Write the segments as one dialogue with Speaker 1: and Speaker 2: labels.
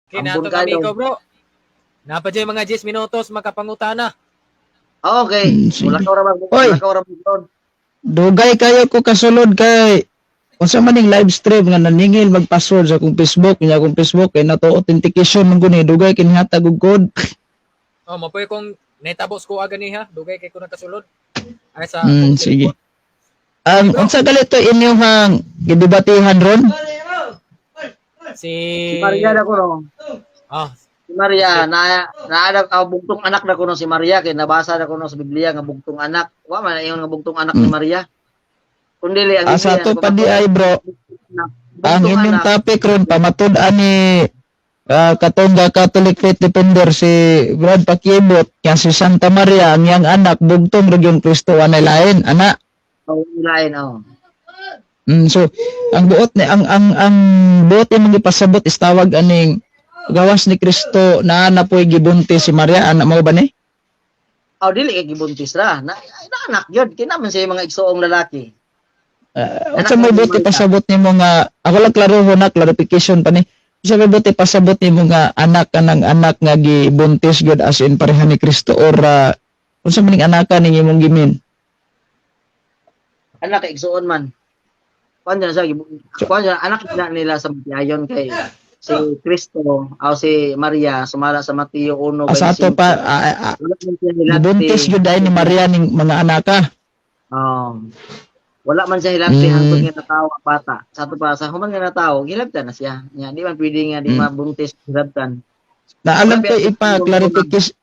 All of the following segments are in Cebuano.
Speaker 1: Okay,
Speaker 2: Ambon
Speaker 1: nato kami
Speaker 2: kayo.
Speaker 1: Ikaw, bro. Napa dyan mga 10 minutos makapangutana.
Speaker 2: Ah, okay.
Speaker 3: Sige.
Speaker 2: Wala ka ra mag
Speaker 3: Oy.
Speaker 2: wala ka ra mag
Speaker 3: Dugay kayo ko kasulod kay unsa man ning live stream nga naningil mag-password sa akong Facebook, nya akong Facebook kay nato authentication man guni, dugay kinhatag og code.
Speaker 1: Oh, mapoy kung naitabo ko aga niya, dugay kay ko nakasulod. Ay sa akong
Speaker 3: Sige.
Speaker 1: telepon.
Speaker 3: Ang unsa galito inyong gidebatihan ron?
Speaker 1: Si
Speaker 2: Si Maria na ko no.
Speaker 1: Ah,
Speaker 2: Si Maria na na bugtong anak na kuno si Maria kay nabasa na kuno sa Biblia nga bugtong anak. Wa man ingon nga bugtong anak ni Maria. Kun dili ang
Speaker 3: Asa
Speaker 2: Biblia,
Speaker 3: to pa di ay, bro, ang
Speaker 2: bugtong
Speaker 3: inyong
Speaker 2: anak.
Speaker 3: topic ron pamatud-an ni katong Catholic Faith Defender si Brad Pakiebot nga si Santa Maria ang iyang anak bugtong ra gyud Kristo, anay lain ana.
Speaker 2: Oh, lain, oh.
Speaker 3: So ang buot ni ang buot imong gipasabot is tawag aning gawas ni Kristo naa na po'y gibuntis si Maria, ana mo ba ni?
Speaker 2: Oh, dili kay gibuntis ra. Na anak gyud kay naman siya mga igsoong lalaki.
Speaker 3: Unsa may
Speaker 2: Anak ni
Speaker 3: buot
Speaker 2: Maria.
Speaker 3: ipasabot nimo nga ako lang klaro na clarification pa ni, unsa may buot ipasabot nimo nga anak kanang anak nga gibuntis gyud as in pareha ni Kristo or unsa man ning anaka ning imong gimin?
Speaker 2: Anak kay igsoon man. Kuan siya, kuan siya, anak na nila sa Matiayon kay si Kristo o si Maria sumala sa Mateo 1.
Speaker 3: Asa ato pa
Speaker 2: Wala man siya hilabti.
Speaker 3: gibuntis gyud ay ni Maria ning mga anaka.
Speaker 2: Wala man siya hilabti hangtod nga natawo ang bata. Sa ato pa sa human nga natawo, hilabtan na siya. Nya di man pwede nga di mabuntis hilabtan.
Speaker 3: Naalam ko ipa-clarification.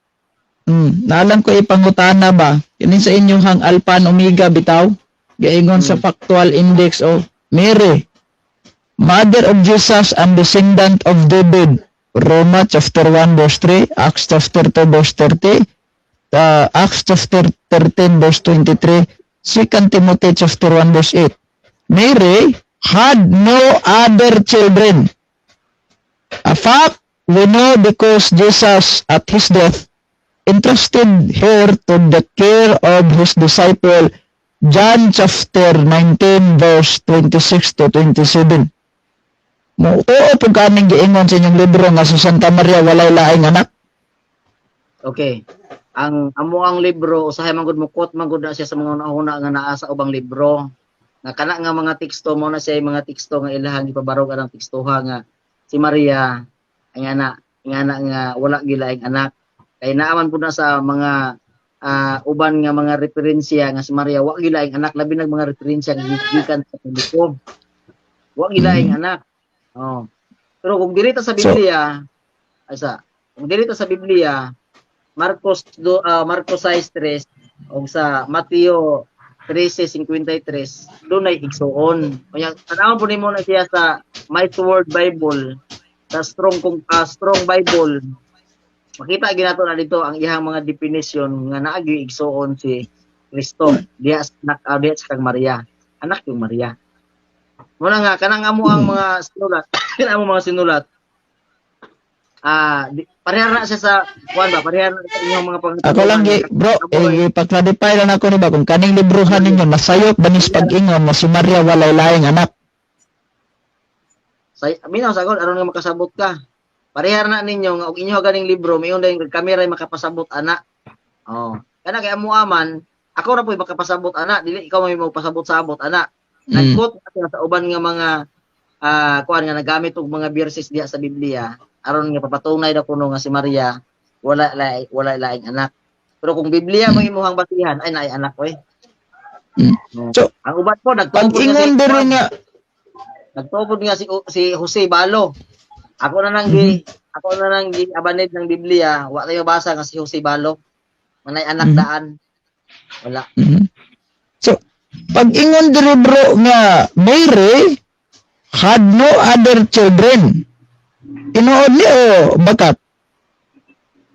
Speaker 3: Naalam ko ipangutana ba? Kini sa inyong hang Alpha and Omega bitaw. Gaingon sa Factual Index of Mary, Mother of Jesus and descendant of David. Roma chapter 1 verse 3, Acts chapter 2 verse 30, Acts chapter 13 verse 23, 2 Timothy chapter 1 verse 8. Mary had no other children. A fact we know because Jesus at his death entrusted her to the care of his disciple, John chapter 19 verse 26 to 27. Mo tuo po kaning giingon sa inyong libro nga sa Santa Maria walay laing anak?
Speaker 2: Okay. Ang amo ang libro usahay man gud mo quote man gud na siya sa mga una nga naa sa ubang libro. Nga kana nga mga teksto mo na siya yung mga teksto nga ilahang gipabarog anang tekstoha nga si Maria ang anak nga anak nga wala gilaing anak. Kay naaman pud na sa mga uban nga mga referensya nga si Maria wa gilaing anak, labi nag mga referensya nga gikan sa Katoliko. Wa gilaing anak. Oh. Pero kung dili ta sa Biblia, asa, kung dili ta sa Biblia, Marcos 6:3 o sa Mateo 13:53 dunay igsuon. Kanya tan-awon po nimo na siya sa My Word Bible, sa Strong Bible. Makita ginato na dito ang iyang mga definition nga naagi igsuon si Kristo diha sa anak, diha sa kang Maria. Anak yung Maria. Muna nga kanang amo ang mga sinulat, kanang amo mga sinulat. Pareha na siya sa kuan ba? Pareha na sa inyong mga pangutana.
Speaker 3: Ako lang gi bro, eh, ipa-clarify lang ako ni ba kung kaning librohan ninyo nasayop ba nis pag-ingon nga si Maria walay laing anak?
Speaker 2: Sa minaw sagol aron nga makasabot ka. Pareha na ninyo nga og inyo ganing libro mayon dayon kami ray makapasabot ana. Oh. Kana kay amo aman, ako ra po'y makapasabot ana, dili ikaw may magpasabot-sabot ana. Nag-quote na siya sa uban nga mga kuan nga nagamit og mga verses diha sa Biblia aron nga papatunay daw kuno nga si Maria wala laing anak. Pero kung Biblia mo imuhang basihan ay naay anak oy. Oh.
Speaker 3: So,
Speaker 2: ang uban po nagtuo po nga
Speaker 3: pag-ingon
Speaker 2: si
Speaker 3: diri nga
Speaker 2: nagtuo nga si Jose Balo. Ako na nang gi abanid ng Biblia, wa tayo basa nga si Jose Balo. Manay anak daan. Wala.
Speaker 3: So, pag-ingon diri, bro, nga Mary had no other children. Tinuod ni o bakat?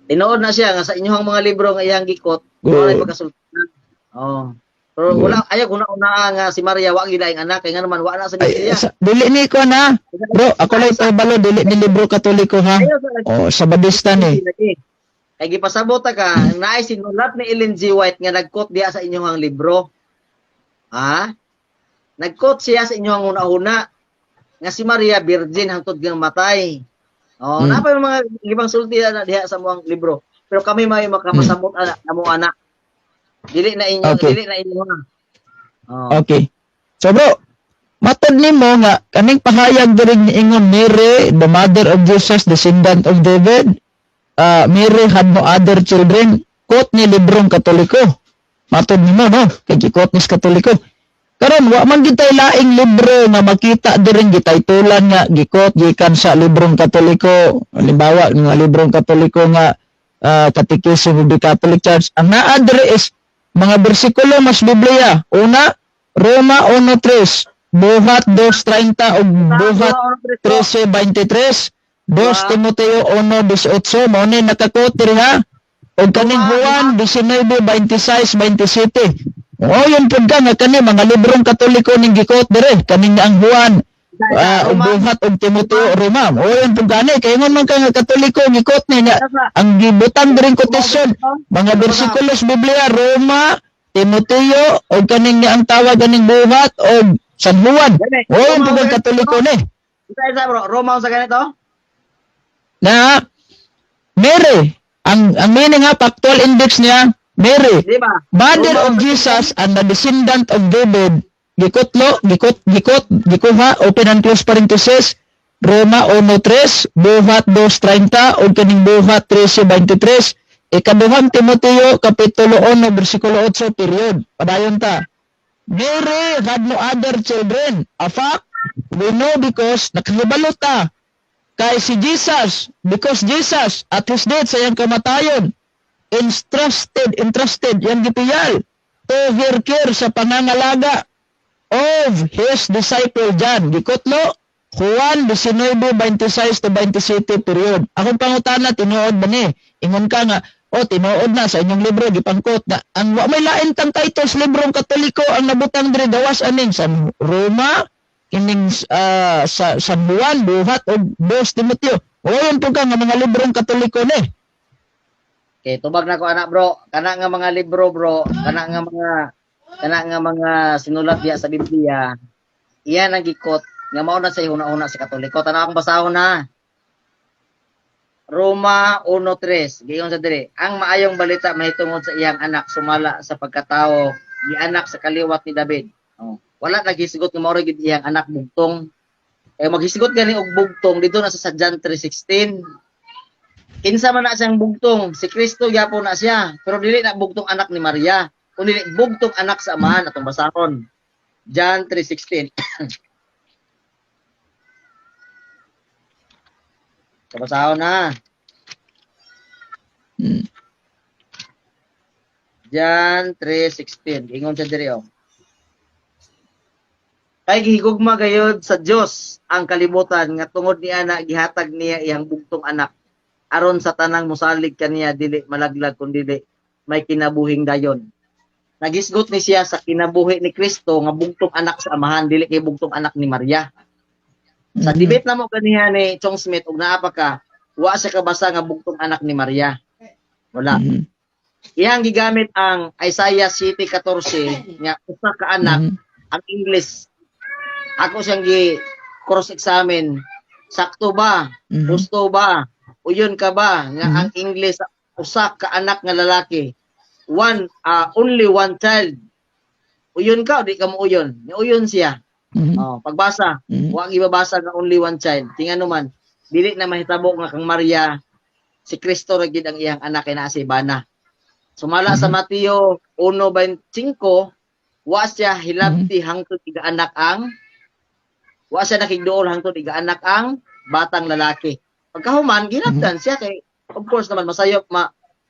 Speaker 2: Tinuod na siya nga sa inyong mga libro nga iyang gi-quote,
Speaker 3: Good.
Speaker 2: wala pagkasultihan. Oh. Pero
Speaker 3: Good.
Speaker 2: wala ayaw kuna una nga si Maria wa gilaing anak kay nga naman wa na sa
Speaker 3: Ay,
Speaker 2: Biblia.
Speaker 3: dili ni ko na. Bro, ako lang ipabalo, dili ni libro Katoliko ha.
Speaker 2: Ayaw sa
Speaker 3: O, sa Badista ni.
Speaker 2: lagi. Kay gipasabot ta ka, naay sinulat ni Ellen G. White nga nag-quote diha sa inyong libro. Ha? Nag-quote siya sa inyong una-una nga si Maria virgin hangtod nga matay. Oh, naa pa yung mga ibang sulti na diha sa among libro. Pero kami may makapasabot ana amo ana. Dili na inyo, dili na inyo ha. Oh.
Speaker 3: Okay. So bro, matod nimo nga kaning pahayag diri niingon Mary, the mother of Jesus, descendant of David, Mary had no other children, quote ni librong Katoliko. Matod nimo, no? Kay gi-quote ni sa Katoliko. Karon wa man gitay laing libro nga makita diri gitaytulan nga gi-quote gikan sa librong Katoliko. Halimbawa, nga librong Katoliko nga Catechism of the Catholic Church. Ang naa diri is mga bersikulo mas Biblia. Una, Roma 1:3, Buhat 2:30 ug Buhat 13:23, 2 Timoteo 1:18, mao ni naka-quote diri ha. Ug kaning Juan 19:26 27. O yun pud ka nga kani mga librong Katoliko ning gi-quote dire, kaning ang Juan ug Buhat ug Timoteo, Roma. O yun pud gani kay ingon man ka nga Katoliko gi-quote ni nga ang gibutang diring quotation mga bersikulos Biblia, Roma, Timoteo ug kaning nga ang tawag kaning Buhat og San Juan. O yun pud ang Katoliko ni.
Speaker 2: Isa isa, bro, Roma unsa ganito?
Speaker 3: Na Mary, ang meaning nga factual index niya, Mary,
Speaker 2: Di ba?
Speaker 3: mother
Speaker 2: Roma,
Speaker 3: of Jesus and the descendant of David, gikutlo, gikot, gikot, gikuha, open and close parenthesis, Roma 1:3, Buhat 2:30, ug kaning Buhat 13:23, Ikaduhang Timoteo, Kapitulo 1, versikulo 8, period. Padayon ta. Mary had no other children. A fact, we know because nakahibalo ta kay si Jesus, because Jesus at his death, sa iyang kamatayon, entrusted, entrusted, yang gipiyal, to her care, sa pangangalaga of his disciple John. Gikutlo, Juan 19:26 to 27, period. Akong pangutana, tinuod ba ni? Ingon ka nga, oh, tinuod na sa inyong libro, gipangkot na. Ang wa may lain tang titles librong Katoliko ang nabutang diri gawas aning sa Roma, kining sa San Juan, Buhat ug Dos Timoteo. O yun po ka nga mga librong Katoliko ni.
Speaker 2: Okay, tubag na ko anak, bro. Kana nga mga libro, bro, kana nga mga sinulat diya sa Biblia. Iyan ang gi-quote nga mao na sa una-una sa Katoliko. Tanaw akong basahon na. Roma 1:3. Giingon sa diri, ang maayong balita mahitungod sa iyang anak sumala sa pagkatao, gianak sa kaliwat ni David. Oh. Wala naghisgot nga mao ra gid iyang anak bugtong. Kay maghisgot gani og bugtong dito na sa John 3:16. Kinsa man na siyang bugtong? Si Kristo gyapon na siya. Pero dili na bugtong anak ni Maria. Kundi bugtong anak sa Amahan, atong basahon. John 3:16. Kabasahon na. John 3:16. Ingon siya diri oh. Kay gihigugma gayod sa Dios ang kalibutan nga tungod ni ana gihatag niya iyang bugtong anak aron sa tanang mosalig kaniya dili malaglag kun dili may kinabuhing dayon. Nagisgot ni siya sa kinabuhi ni Kristo nga bugtong anak sa Amahan, dili kay bugtong anak ni Maria. Sa debate namo kaniya ni Chong Smith ug naa pa ka, wa siya kabasa nga bugtong anak ni Maria. Wala. Iyang gigamit ang Isaiah 7:14 nga usa ka anak ang English. Ako siyang gi cross examine. Sakto ba? Gusto ba? Uyon ka ba nga ang English usa ka anak nga lalaki? One only one child. Uyon ka o di ka mo uyon? Ni uyon siya. Oh, pagbasa, wa gibabasa nga only one child. Tingnan naman, dili na mahitabo nga kang Maria si Kristo ra gid ang iyang anak kay naa si bana. Sumala sa Mateo 1:25, wa siya hilabti hangtod igaanak ang wa siya nakigduol hangtod igaanak ang batang lalaki. Pagkahuman ginabdan siya kay of course naman masayop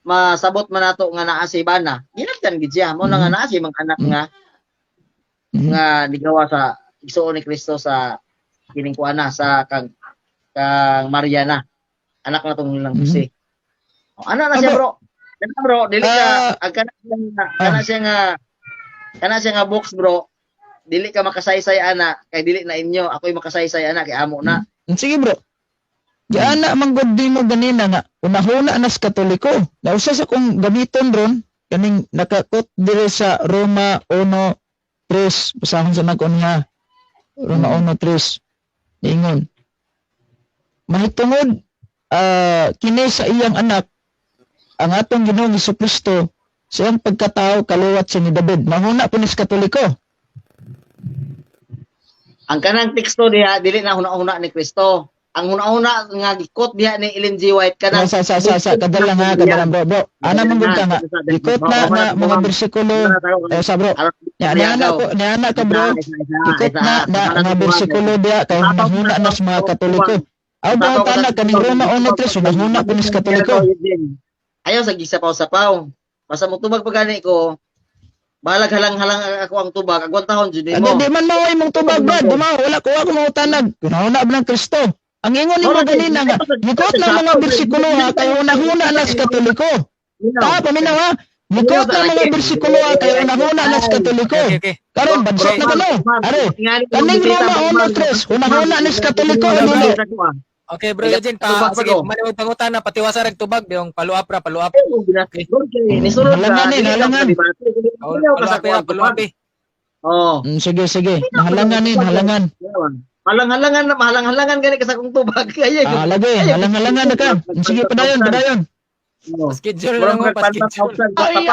Speaker 2: masabot man nato nga naa si bana. Ginabdan gid siya. Mo na nga naa siya mga anak nga nga nigawa sa igsuon ni Kristo sa kining kuan na sa kang Maria na. Anak na tong nilang Jose. Oh, ana na siya,
Speaker 3: Abo.
Speaker 2: bro. Kana, bro, dili ka ang kana siya nga box, bro. Dili ka makasaysay ana kay dili na inyo. Ako'y makasaysay ana kay amo na.
Speaker 3: Sige, bro. Giana man gud mo ganina nga unahuna nas Katoliko. Nausa sa kung gamiton ron kaning naka-quote dire sa Roma 1:3. Basahon sa nako niya. Roma 1:3. Ingon. Mahitungod Kini sa iyang anak, ang atong Ginoong Kristo, sa iyang pagkatao kaliwat siya ni David. Mahuna po ni sa Katoliko.
Speaker 2: Ang kanang teksto diha dili na huna-huna ni Kristo. Ang huna-huna nga gi-quote diha ni Ellen G. White kanang
Speaker 3: Sa kadalang ha, kadalang, bro, bro. Ana man gud ka nga gi-quote na nga mga bersikulo eh, sa bro. Ya, niana ko, niana ka, bro. Gi-quote na na nga bersikulo diha kay hunahuna na sa mga Katoliko. Aw ba tana kaning Roma 1:3, hunahuna po ni sa Katoliko.
Speaker 2: Ayaw sa gisapaw-sapaw. Basta mo tubag pa gani ko, bahalag halang-halang ako ang tubag, agwantahon jud
Speaker 3: Ano,
Speaker 2: nimo.
Speaker 3: di man mao imong tubag, brad. Di mao, wala ko ako mangutanag. Hunahuna ba ng Kristo? Ang ingon nimo ganina nga gi-quote ng mga bersikulo ha kay hunahuna na sa Katoliko. Ta, paminaw ha. Gi-quote ng mga bersikulo ha kay hunahuna na sa Katoliko.
Speaker 1: Okay.
Speaker 3: Karon bansot na kano. Are, kaning Roma 1:3, hunahuna ni sa Katoliko o dili?
Speaker 1: Okay, bro Eugene, pa sige, maniwag pangutana, patiwasa rag tubag, yung follow up ra, follow up.
Speaker 2: Nisulod ka.
Speaker 3: Halangan eh, halangan.
Speaker 1: Follow up ya, follow up eh.
Speaker 2: Oh.
Speaker 3: Sige, sige. Nahalangan eh, nahalangan.
Speaker 2: Halang-halangan na, mahalang-halangan gani ka sa akong tubag. Ay,
Speaker 3: Ah, lagi, halang-halangan na ka. Sige, padayon, padayon.
Speaker 2: Oh.
Speaker 1: Schedule lang mo, pa-schedule.
Speaker 2: Ay,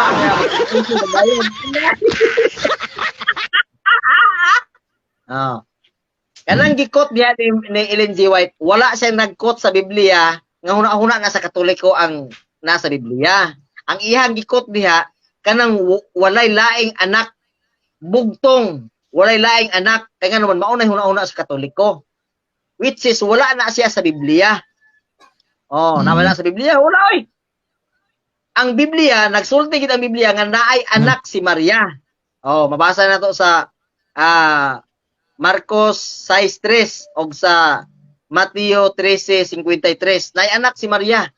Speaker 2: ah. Kanang gi-quote diha ni Ellen G. White, wala siya nag-quote sa Biblia nga huna-huna na sa Katoliko ang nasa Biblia. Ang iyang gi-quote diha kanang walay laing anak bugtong, walay laing anak kay nga naman mao na huna-huna sa Katoliko. Which is wala na siya sa Biblia. Oh, nawala sa Biblia, wala oy. Ang Biblia, nagsulti gid ang Biblia nga naay anak si Maria. Oh, mabasa na to sa Marcos 6:3 og sa Mateo 13:53. Naay anak si Maria.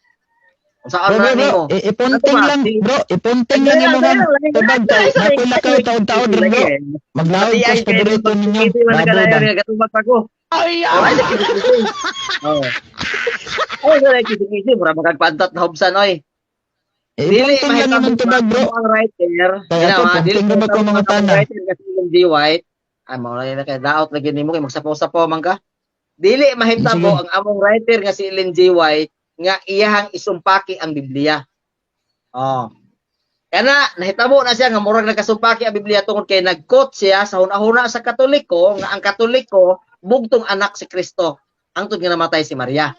Speaker 2: Unsaon
Speaker 3: Bro,
Speaker 2: man
Speaker 3: bro, bro,
Speaker 2: nimo?
Speaker 3: Ipunting
Speaker 2: Ano ba?
Speaker 3: lang, bro, ipunting lang imong tubag kay nakulakaw taon-taon rin, bro. Maglaog ko sa paborito ninyo. Baboy ba?
Speaker 2: Gatubag pa ko. Ay, ay, oh. Ay, ay, kisi-kisi, mura magagpantat na hobsan oy.
Speaker 3: Ipunting lang imong tubag, bro.
Speaker 2: Ang writer,
Speaker 3: Kaya ako,
Speaker 2: dili
Speaker 3: punting na ba ko mga
Speaker 2: mahitabo ang
Speaker 3: tana?
Speaker 2: writer kasi yung G. White, ay, mao na kay daot lagi nimo kay magsapaw-sapaw man ka. Dili mahitabo
Speaker 3: Sige.
Speaker 2: ang among writer nga si Ellen G. White nga iyahang isumpaki ang Biblia. Oh. Kana nahitabo na siya nga murag nagkasumpaki ang Biblia tungod kay nag-quote siya sa hunahuna sa Katoliko nga ang Katoliko bugtong anak si Kristo hangtod nga namatay si Maria.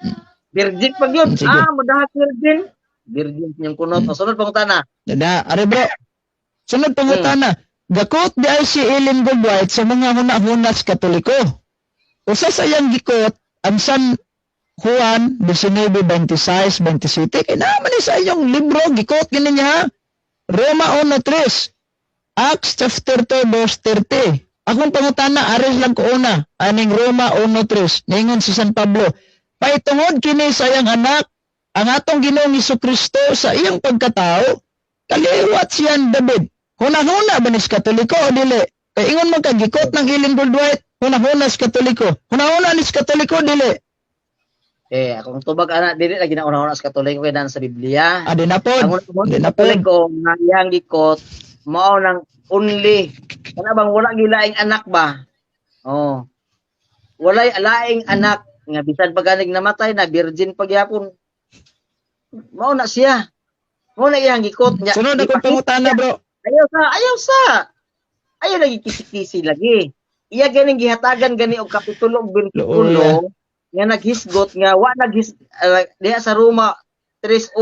Speaker 2: Virgin pag yun.
Speaker 3: Sige.
Speaker 2: Ah, madahat virgin. Virgin yung kunot. O, sunod pangutana.
Speaker 3: Dada, are bro. Sunod pangutana. Ga-quote di ay si Ellen G. White sa mga hunahuna sa Katoliko. Usa sa iyang gi-quote ang San Juan 19:26, 27. Kay naman ni sa iyong libro, gi-quote gini niya ha. Roma 1:3. Acts chapter 2 verse 30. Akong pangutana, ares lang ko una, aning Roma 1:3. Ningon si San Pablo, paitungod kini sa iyang anak, ang atong Ginoong Kristo sa iyang pagkatao, kaliwat siyan David. Hunahuna ba ni sa Katoliko o dili? Kay ingon man ka, gi-quote ng Ellen G. White, hunahuna sa Katoliko. Hunahuna ni sa Katoliko, dili?
Speaker 2: Eh, akong tubag ana dili lagi na una-una sa Katoliko kay daan sa Biblia.
Speaker 3: Ah, di na pod.
Speaker 2: Ang una
Speaker 3: Di na pod.
Speaker 2: Katoliko nga iyang gi-quote mao nang only kana bang wala gilaing anak ba? Oh. Walay laing anak nga bisan pa ganig namatay na virgin pagyapon. Mao na siya. Mao na iyang gi-quote niya.
Speaker 3: Sunod akong pangutana, bro.
Speaker 2: Ayaw sa, ayaw sa. Ayaw lagi kisi-kisi lagi. Iya ganing gihatagan gani og kapitulo og bersikulo nga naghisgot nga wa naghis diha sa Roma 3:1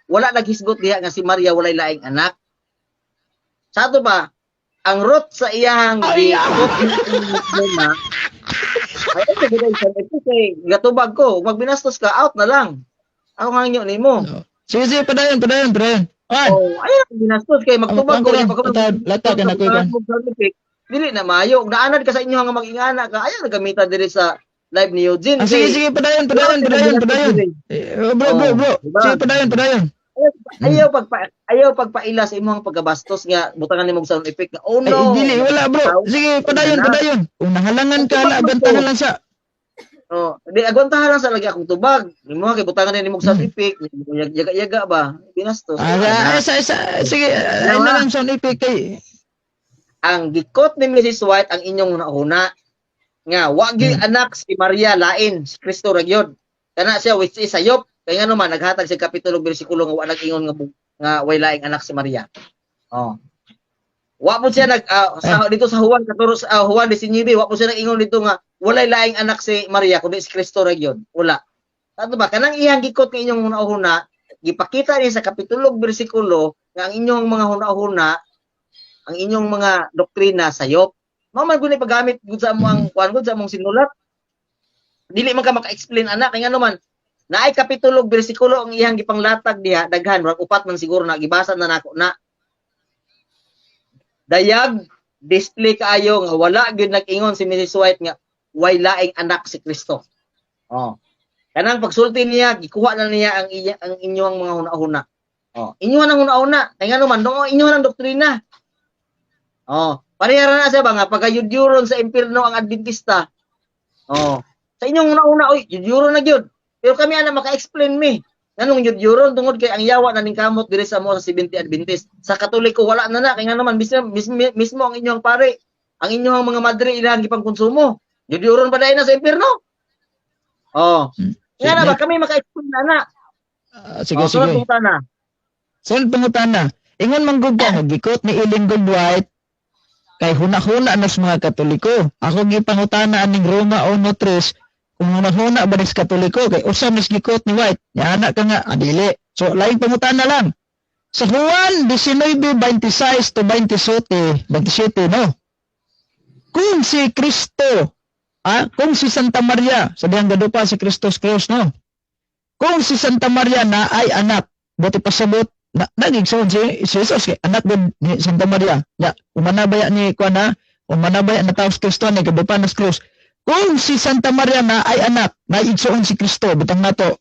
Speaker 2: wala naghisgot diha nga si Maria walay laing anak. Sa ato ba ang root sa iyahang gi-quote Roma ay ito gid sa ito kay gatubag ko magbinastos ka, out na lang. Ako nga nyo nimo.
Speaker 3: Sige, sige, padayon, padayon, padayon. An,
Speaker 2: Oh, ay binastos kay magtubag ko
Speaker 3: Ang
Speaker 2: niya pagka
Speaker 3: lata ka na ko kan.
Speaker 2: Dili na maayo. Ug naanad ka sa inyo nga mag-ingana ka, ayaw na gamitan diri sa live ni Eugene.
Speaker 3: Ah, sige, sige, padayon, padayon, padayon, padayon. Eh, bro, bro, bro.
Speaker 2: Oh, diba?
Speaker 3: Sige, padayon, padayon.
Speaker 2: Ayaw pagpaila sa imong pagkabastos nga butangan nimo og sound effect nga oh
Speaker 3: Ay,
Speaker 2: no.
Speaker 3: dili, wala, bro. Sige, padayon, padayon. Kung nahalangan ka, na, abantahan lang sa.
Speaker 2: Oh, di agwantahan lang sa lagi akong tubag. Nimo kay butangan nimo og sound effect, yaga-yaga ba? Binastos.
Speaker 3: Ah, sa, sige, ay na lang sound effect kay.
Speaker 2: Ang gi-quote ni Mrs. White ang inyong una-una nga wa gyud anak si Maria lain si Kristo ra gyud. Kana siya which is sayop. Kay ngano man naghatag sa kapitulo ug bersikulo nga wa nag-ingon nga nga way laing anak si Maria. Oh. Wa po siya nag sa dito sa Juan 14, Juan 19, wa po siya nag-ingon dito nga walay laing anak si Maria kundi si Kristo ra gyud. Wala. Ato ba kanang iyang gi-quote nga inyong hunahuna, gipakita niya sa kapitulo ug bersikulo nga ang inyong mga hunahuna, ang inyong mga doktrina sayop. Mao man gud ni paggamit gud sa amo ang kuan gud sa among sinulat. Dili man ka maka-explain ana kay ngano man naay kapitulo ug bersikulo ang iyang gipanglatag diha, daghan, murag upat man siguro na gibasa na nako na. Dayag display kaayo nga wala gyud nag-ingon si Mrs. White nga way laing anak si Kristo. Oh. Kanang pagsulti niya, gikuha na niya ang inyong mga hunahuna. Oh, inyo ang hunahuna. Kay ngano man do inyo ang doktrina. Oh, pareha ra na siya ba nga pagayudyuron sa impierno ang Adventista. Oh, sa inyong hunahuna, oy, yudyuron na gyud. Pero kami ana maka-explain mi. Nganong yudyuron? Tungod kay ang yawa na ning kamot diri sa mo sa 70 Adventist. Sa Katoliko wala na na kay ngano man mismo, mismo, mismo ang inyong pare, ang inyong mga madre ilang gipangkonsumo. Yudyuron pa dayon na sa impierno. Oh. Nga na ba kami maka-explain na na.
Speaker 3: Ah, sige,
Speaker 2: Oh,
Speaker 3: sige.
Speaker 2: sunod pangutana.
Speaker 3: Sunod pangutana. Ingon man gud ka nga gi-quote ni Ellen G. White kay huna-huna na sa mga Katoliko. Ako gipangutana aning Roma 1:3 kung huna-huna ba ni sa Katoliko kay usa mis gi-quote ni White. Yana ka nga adili. So laing pangutana lang. Sa Juan 19:26 to 27, 27, no? Kung si Kristo, kung si Santa Maria, sa dihang gadupa si Kristos Cruz, no? Kung si Santa Maria na ay anak, buti pasabot, na, nagigsoon si Jesus kay anak gud ni Santa Maria. Ya, umanabaya ni kuan na, umanabaya na tao si Kristo ni gadupa na sa krus. Kung si Santa Maria na ay anak, naigsoon si Kristo, butang nato.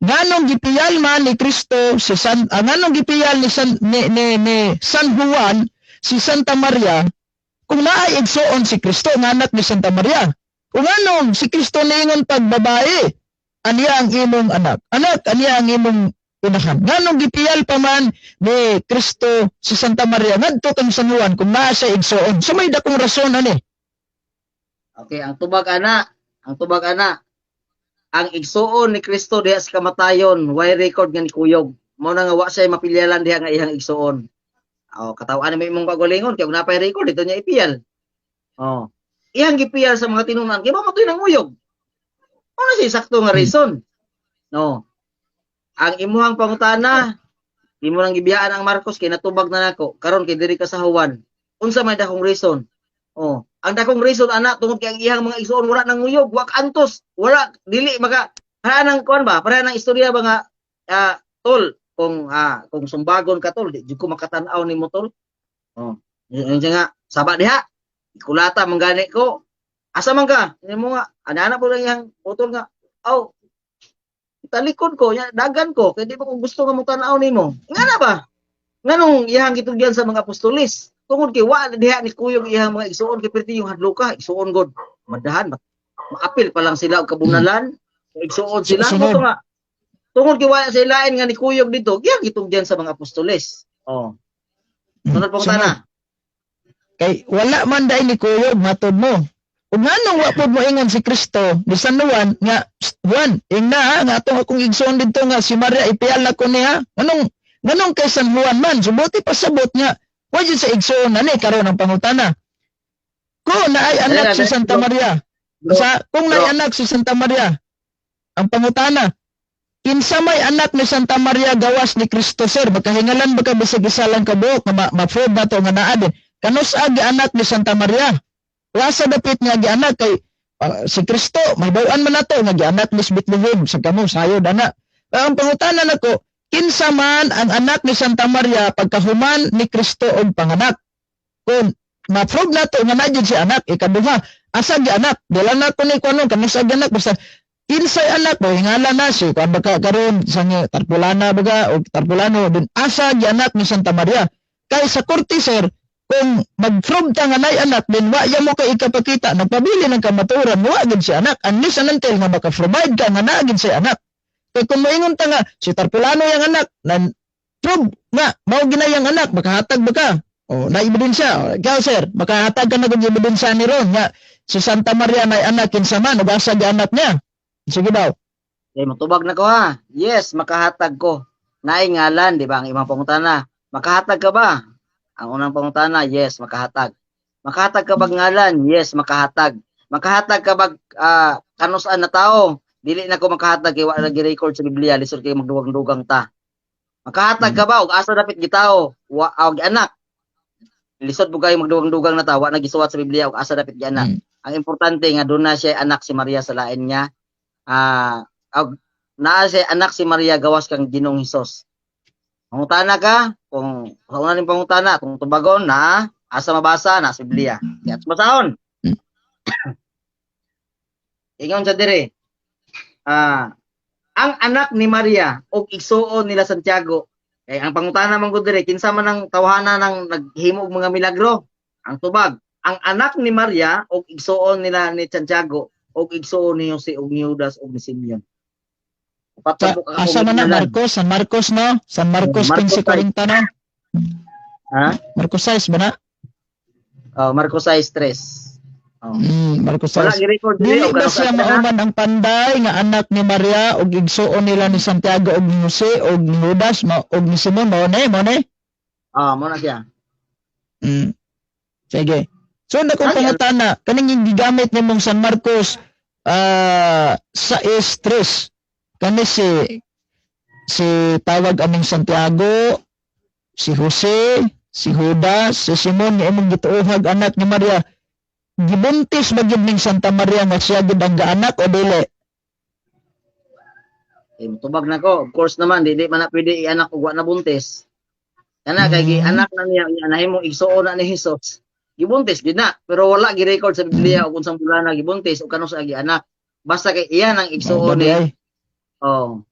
Speaker 3: Nganong gipiyal man ni Kristo si San nganong gipiyal ni San ni San Juan si Santa Maria kung naay igsoon si Kristo nga anak ni Santa Maria? Kung anong si Kristo niingon pag babae, "Aniya ang imong anak. Anak, aniya ang imong inahan." Nganong gipiyal pa man ni Kristo si Santa Maria ngadto kang San Juan kung naa siya igsoon? So may dakong rason ani.
Speaker 2: Okay, ang tubag ana. Ang igsuon ni Kristo diha sa kamatayon, way record nga nikuyog. Mao na nga wa siya mapilyalan diha nga iyang igsuon. Oh, katawan mo imong kagalingon kay kung napay record dito niya ipiyal. Oh. Iyang gipiyal sa mga tinunan kay ba matoy nang uyog. Mao na siya sakto nga reason. No. Ang imuhang pangutana, di mo nang gibiyaan ang Marcos kay natubag na nako. Karon kay diri ka sa Juan. Unsa may dakong reason? Oh, ang dakong reason ana tungod kay ang iyang mga igsuon wala nang uyog, wa antos, wala dili maka para nang kuan ba, para nang istorya ba nga tol, kung sumbagon ka tol, di jud ko makatan-aw nimo tol. Oh, yun siya nga, saba diha. Ikulata man gani ko. Asa man ka? Hindi mo nga, ana-ana po lang iyang utol nga. Aw, talikod ko, ya, dagan ko, kay di ba ko gusto nga mo tan-aw nimo. Nga na ba? Nganong iyang gitugyan sa mga apostolis? Tungod kay wa diha ni kuyog iyang mga igsuon kay perti yung hadloka, igsuon god. Madahan, maapil pa lang sila og kabunalan, igsuon sila.
Speaker 3: Sunod.
Speaker 2: Mo nga tungod kay wa sa ilain nga ni kuyog dito, iyang gitugyan sa mga apostoles. Oh. Sunod pang
Speaker 3: Sunod.
Speaker 2: tana.
Speaker 3: Kay wala man dai ni kuyog matod mo. Ug nganong wa pod mo ingon si Kristo ni San Juan nga, "Juan, ingna ha, nga atong akong igsoon didto nga si Maria ipiyal ko niya"? Nganong kay San Juan man? Subuti pasabot nga wa jud sa igsoon ani. Karon ang pangutana ko, naay anak si Santa Maria.
Speaker 2: Bro,
Speaker 3: Sa kung naay
Speaker 2: bro.
Speaker 3: anak si Santa Maria, ang pangutana, kinsa may anak ni Santa Maria gawas ni Kristo, sir? Makahingalan ba ka bisag isa lang ka buok nga ma-prove na to nga naa din? Kanus agi anak ni Santa Maria? Wasa dapit nga gi anak kay si Kristo may bawan man nato nga gianak ni Bethlehem sa kamo sayod ana. Ang pangutana nako, kinsa man ang anak ni Santa Maria pagkahuman ni Kristo og panganak? Kung ma-prove nato nga naa jud si anak, ikaduha, asa gi anak? Dila na ko ni kuno kanus agi anak, basta kinsay anak mo hingala na si kuan baka karon sa nga Tarpulana baga o Tarpulano din, asa gi anak ni Santa Maria? Kay sa korte, sir, kung mag-prove ta nga nay anak din, wa ya mo kay ikapakita, nagpabili ng kamatuoran wa gid si anak unless and until nga maka-provide ka nga naa gid si anak. Kay kung moingon ta nga si Tarpulano yang anak, nan prove nga mao ginayang anak, makahatag ba ka o na ebidensya? O, ikaw sir, makahatag ka na kung ebidensya ni ron nga si Santa Maria nay anak, kinsa man ug asa gi anak niya? Sige daw.
Speaker 2: Okay, motubag na ko ha. Yes, makahatag ko. Naay ngalan, di ba? Ang imong pangutana. Makahatag ka ba? Ang unang pangutana, yes, makahatag. Makahatag ka ba ngalan? Yes, makahatag. Makahatag ka ba kanusaan na tao? Dili na ko makahatag kay wa lagi record sa Biblia, lisod kay magdugang-dugang ta. Makahatag ka ba og asa dapit gitawo? Wa og anak. Lisod po kayo magdugang-dugang na ta, wa na gisuwat sa Biblia og asa dapit gianak. Ang importante nga doon na siya anak si Maria sa lain niya. Og naa siya anak si Maria gawas kang Ginoong Hesus. Pangutana ka kung sa una ning pangutana kung tubagon na asa mabasa na sa Biblia. Kaya basahon. Ingon sa dire. Ang anak ni Maria og igsuon nila Santiago. Kay ang pangutana man gud dire, kinsa man ang tawhana nang naghimo og mga milagro? Ang tubag, ang anak ni Maria og igsuon nila ni Santiago og igsuon ni Jose og ni Judas og ni Simeon.
Speaker 3: Sa,
Speaker 2: Upat ka
Speaker 3: asa man na Marcos, San Marcos no? San Marcos
Speaker 2: Marcos.
Speaker 3: 15:40 no?
Speaker 2: Ha?
Speaker 3: Marcos 6 ba na?
Speaker 2: Oh, Marcos 6:3. Oh.
Speaker 3: Marcos
Speaker 2: Wala
Speaker 3: 6.
Speaker 2: gi-record dire
Speaker 3: Dili
Speaker 2: og
Speaker 3: ba
Speaker 2: kanus
Speaker 3: siya
Speaker 2: na.
Speaker 3: mauman ang panday nga anak ni Maria ug igsuon nila ni Santiago ug ni Jose ug ni Judas ug ni Simon mao na mao na?
Speaker 2: Ah, mo na siya.
Speaker 3: Sige. So na kung
Speaker 2: Ay,
Speaker 3: pangutana, kaning yung gigamit nimong San Marcos sa S3 kani si si tawag aming Santiago, si Jose, si Judas, si Simon nga imong gituohag anak ni Maria. Gibuntis ba gyud ning Santa Maria nga siya gyud ang gaanak o dili?
Speaker 2: Eh, tubag na ko. Of course naman, di man na pwede i-anak og wa na buntis. Kana kay gi-anak na niya, niya nahimong igsuon na ni Jesus. Gibuntis gid na, pero wala gi-record sa Biblia og unsang bulan na gibuntis o kanus sa gi-anak. Basta kay iya nang igsuon
Speaker 3: Mao
Speaker 2: ni
Speaker 3: ba di ay?
Speaker 2: oh,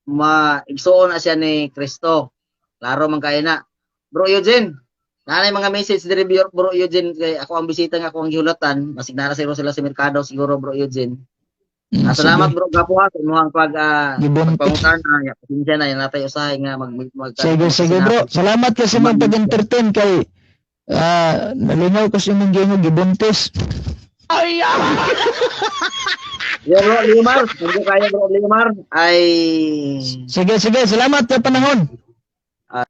Speaker 2: ma igsuon na siya ni Kristo. Klaro man kay na. Bro Eugene, naanay mga message diri, Bro Eugene, kay ako ang bisita nga ako ang gihulatan, masig nara siguro sila sa merkado siguro, Bro Eugene.
Speaker 3: Sige.
Speaker 2: Salamat, Bro Gapo ha, sa imong pag
Speaker 3: Gibuntis.
Speaker 2: pagpangutana, ya, pasensya na, yan natay usahay nga mag, mag, mag
Speaker 3: Sige, sige bro. Salamat kasi mong pag-entertain kay nalingaw ko sa imong gingo gibuntis.
Speaker 2: Yo, Bro Limar, thank you kayo, Bro Limar. Ay
Speaker 3: Sige, sige. Salamat sa panahon.